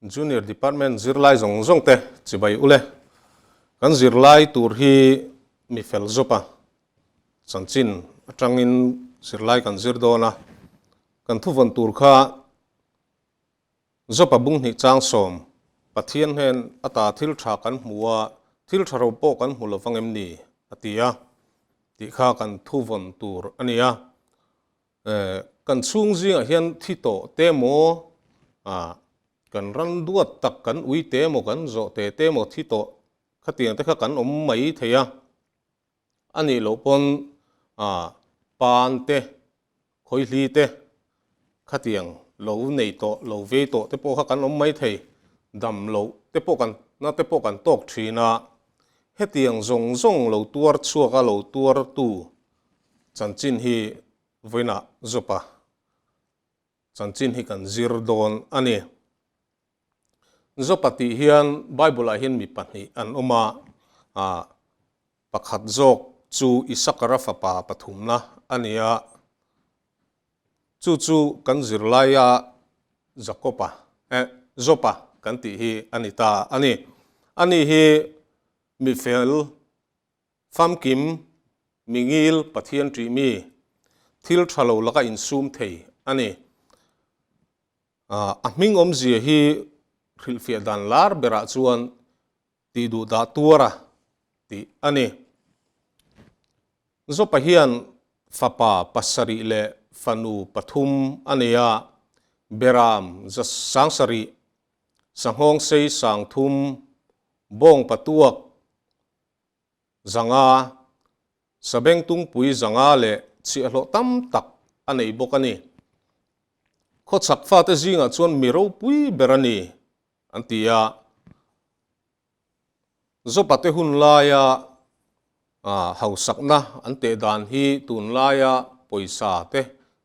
Junior Department zirlai zawng zawng te chibai ule. Kan zirlai tur hi mi fel zawp a, chanchin atangin zirlai kan zir dawn a, kan thuvawn tur kha Zawpa bung hnih chang sawm, Pathian hnen ata thil tha kan hmu a, thil tha ro pawh kan hmu lovang em ni? a ti a, tih kha kan thuvawn tur a ni a. Kan chhung zingah hian thi tawh te maw, kan ran duat tak kan ui te maw, kan zawh te te maw thi tawh khatiang te kha kan awm mai thei a. A nih loh pawn pan te, khawihli te khatiang lo nei tawh, lo vei tawh te pawh kha kan awm mai thei, dam loh te pawh kan na te pawh kan tawk thin a. Hetiang zawng zawng lo tuar chhuak a lo tuartu Chanchin hi vawiinah zawpa chanchin hi kan zir dawn a ni. Zawpa tih hian Bible-ah hian mi pahnih an awm a, ah pakhat zawk chu Isakara fapa pathumna a ni a, chu chu kan zirlaia Jakopa, eh, Zawpa kan tih hi a ni ta a ni. Ani hi mi fel Famkim, mingil, Pathian ṭih mi, thil ṭha lo laka insum thei a ni. A hming awmzia hi hrilhfiah dan lar berah chuan tih duh dah tuara tih a ni. Zopa hian fapa pasarih leh fanu pathum a nei a, Beram za sangsarih, Sanghawng sei sangthum, Bawng patuak, Zanga, Sabengtungpui zanga leh chhiahhlawh tam tak a nei bawk a ni. Khawchhak fate zingah chuan mi ropui ber a ni, an ti a. Zopate hun laia hausakna an teh dan hi tunlaia pawisa te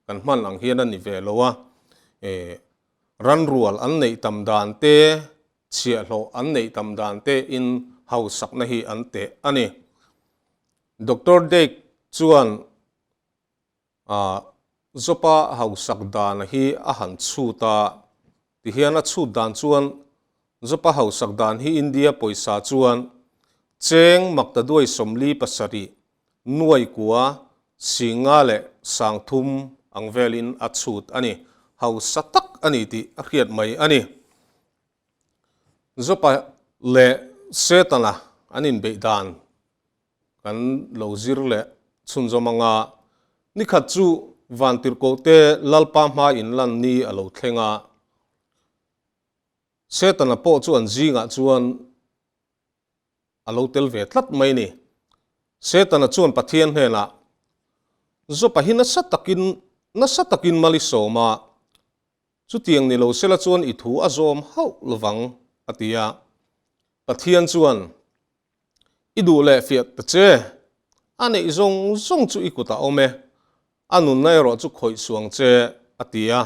kan hman ang hian a ni ve lo a. Ranrual an neih tam dan te, Chhiahhlawh an neih tam dan te in hausakna hi an teh a ni. Doctor Dake chuan Zopa hausak dan hi a han chhut a, tihian a chhut dan chuan Zopa hausak dan hi India pawisa chuan cheng maktaduai 47 nuai kua singa leh sangthum ang velin a chhut a ni. Hausa tak a ni tih a hriat mai a ni. Zopa leh Setana an inbeih dan kan lo zir leh chhunzawm anga nikhat chu Vantirhkohte Lalpa hma inlan ni a lo thleng a. Setana pawh chu an zingah chuan a lo tel ve tlat mai ni. Setana chuan Pathian hnenah, Zopa hi nasa takin nasa takin mal i sawm a, Chutiang ni lo sela chuan i thu a zawm hauh lovang, a ti a. Pathian chuan, I duh leh fiah ta che, a neih zawng zawng chu i kutah awm e, a nunna erawh chu khawih suang che, a ti a.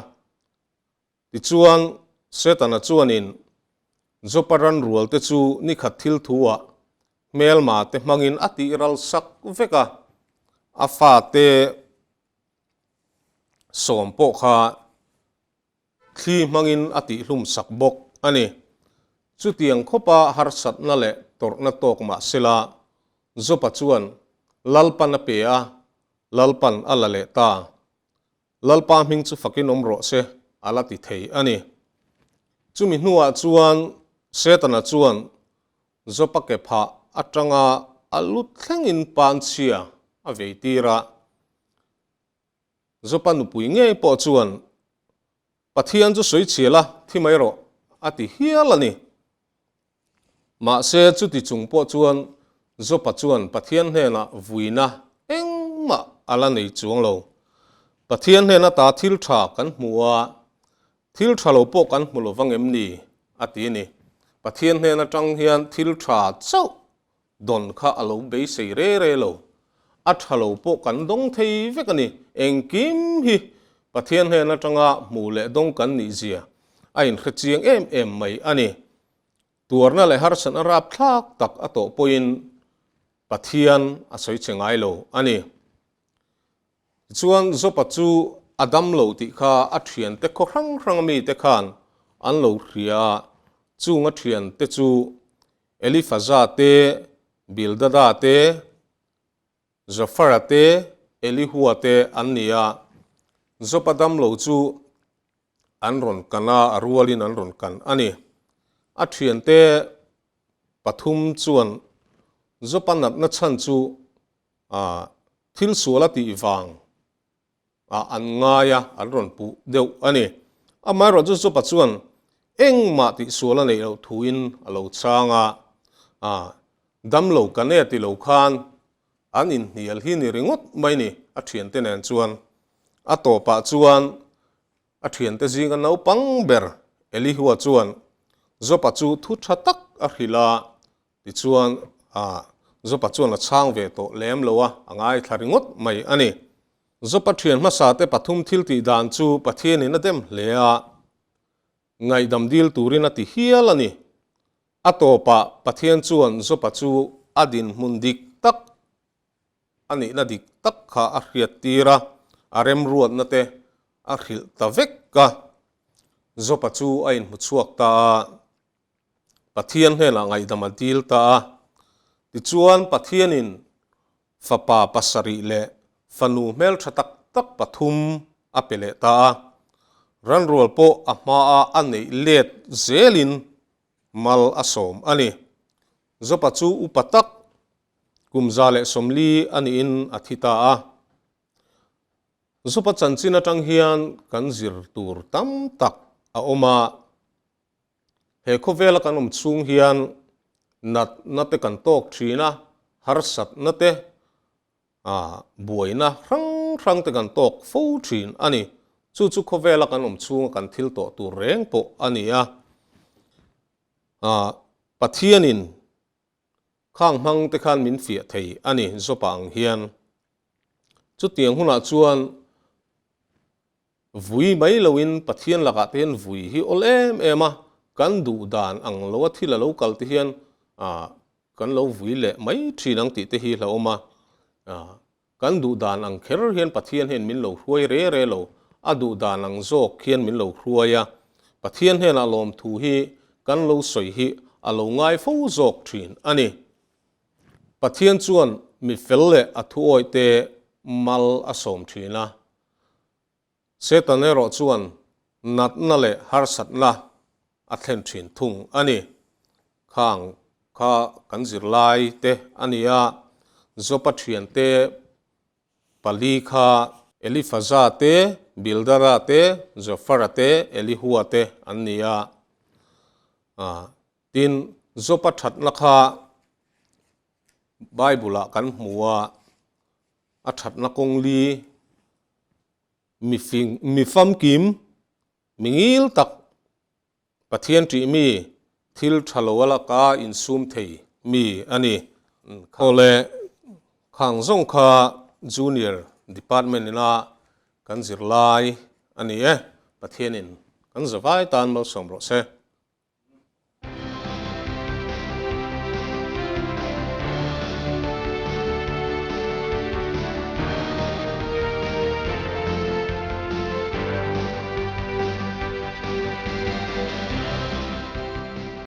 Tichuan, Setana chuanin Jopa ran rualte chu nikhat thil thuah hmelma te hmangin a tih ral sak vek a, a fate sawm pawh kha thli hmangin a tihhlum sak bawk a ni. Chutiang khawpa harsatna leh tawrhna tawk mah sela, Jopa chuan Lalpan a pe a, Lalpan a la leh ta. Lalpa hming chu fakin awm rawh se, a la ti thei a ni. Chumi hnuah chuan Setana chuan Jopa ke phah atanga a lu thlengin panchhia a vei tir a. Jopa nupui ngei pawh chuan, Pathian chu sawi chhial a, thi mai rawh, a ti hial a ni. Mahse, chuti chung pawh chuan Jopa chuan Pathian hnenah vuina engmah a la nei chuang lo. Pathian hnen ata thil tha kan hmu a, thil tha lo pawh kan hmu lo vang em ni? a ti a ni. Pathian hnen atang hian thil tha chauh dawn kha a lo beisei re re lo. A tha lo pawh kan dawng thei vek a ni. Engkim hi Pathian hnen atanga hmu leh dawng kan nih zia a inhre chiang em em mai a ni. Tuarna leh harsatna rapthlak tak a tawh pawhin Pathian a sawi che ngai lo a ni. Tichuan Jopa chu a dam lo tih kha a thiante khaw hrang hrang mite khan an lo hria a. Chung a thiante chu Elifaza te, Bildada te, Zofara te, Elihua te an ni a. Jopa damlo chu an rawn kan a, a rualin an rawn kan a ni. A thiante pathum chuan Jopa natna chhan chu thil sual a tih vang ah an ngai a, an rawn puh deuh a ni. Amaherawhchu Jopa chuan engmah tihsual a neih loh thuin a lo chang a, damlo kan e ti lo khan an inhnial hi ni ringawt mai ni a thiante nen chuan. A tawpah chuan a thiante zinga naupang ber Elihua chuan Jopa chu thu tha tak a hrilh a, Tichuan, Jopa chuan a chhang ve tawh lem lo a, a ngaithla ringawt mai a ni. Jopa thian hmasate pathum thil tih dan chu Pathianin a dem hle a, ngaihdam dil turin a ti hial a ni. A tawpah Pathian chuan Jopa chu a dinhmun dik tak a nihna dik tak kha a hriat tir a, a remruatna te a hrilh ta vek a. Jopa chu a inhmu chhuak ta a. Pathian hnenah ngaihdam a dil ta a. Tichuan, Pathianin fapa pasarih leh fanu hmeltha tak tak pathum a pe leh ta a. Ranrual pawh a hmaa a neih let zelin mal a sawm a ni. Jopa chu upa tak kum 140 a niin a thi ta a. Jopa chanchin atang hian kan zir tur tam tak a awm a. He khawvela kan awm chhung hian natna te kan tawk thin a, harsatna te, buaina hrang hrang te kan tawk fo thin a ni. Chu chu khawvela kan awm chhunga kan thil tawh tur reng pawh a ni a. Pathianin khang hmang te khan min fiah thei a ni Jopa ang hian. Chutiang hunah chuan Vui mai loin Pathian lakah te hian vui hi awl em em a, kan duh dan ang lo a thil a lo kal te hian kan lo vui leh mai thin ang tih te hi hlauhawm a. Kan duh dan ang kher hian Pathian hian min lo hruai re re lo, a duh dan ang zawk hian min lo hruai a. Pathian hnenah lawmthu hi kan lo sawi hi a lo ngai fo zawk thin a ni. Pathian chuan mi fel leh a thuawih te mal a sawm thin a. Satan erawh chuan natna leh harsatna a thlen thin thung a ni. Khang kha kan zirlai te a ni a, Jopa thiante pali kha Elifaza te, Bildara te, Zofara te, Elihua te an ni a. Tin, Jopa thatna kha Bible-ah kan hmu a, a thatna kawng li, mi fing, mi famkim, mi ngil tak, Pathian ṭih mi, thil ṭha lo a laka insum thei mi a ni. Aw le, khang zawng kha Junior Department ina kan zirlai a ni e, Pathianin kan zavai tan malsawm rawh se.